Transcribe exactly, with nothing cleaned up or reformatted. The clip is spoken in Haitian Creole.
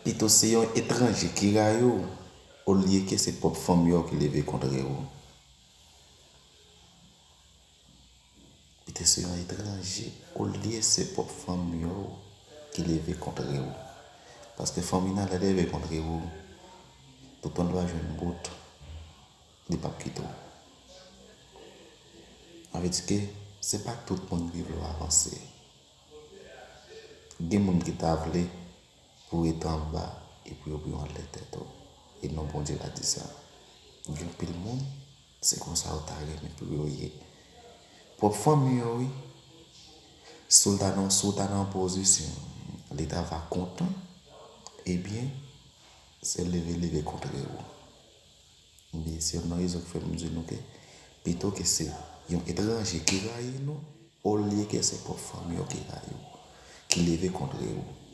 Pito se yon etranje ki rayi w, olye ke se pwòp fanmi w ki leve kontre w. Pito se yon etranje, olye se pwòp fanmi w ki leve kontre w. Paske fanmi nan lè leve kontre w, tout moun va jwenn bout, li p ap kite w. Sa vle di ke se pa tout moun ki vle w avanse. Gen moun ki ta vle pou rete anba e pou yo pou yo anlè tèt ou. E non, Bondye pa di sa. Gen anpil moun, se konsa yo ta renmen pou yo ye. Pwòp fanmi yo, wi. Si w ta nan, si w ta nan pozisyon, li ta va kontan, ebyen, se leve, leve kontre ou. Ebyen, se youn nan rezon ki fè m di nou ke pito ke se yon etranje ki rayi nou, olye ke se pwòp fanmi yo ki rayi w, ki leve kontre ou.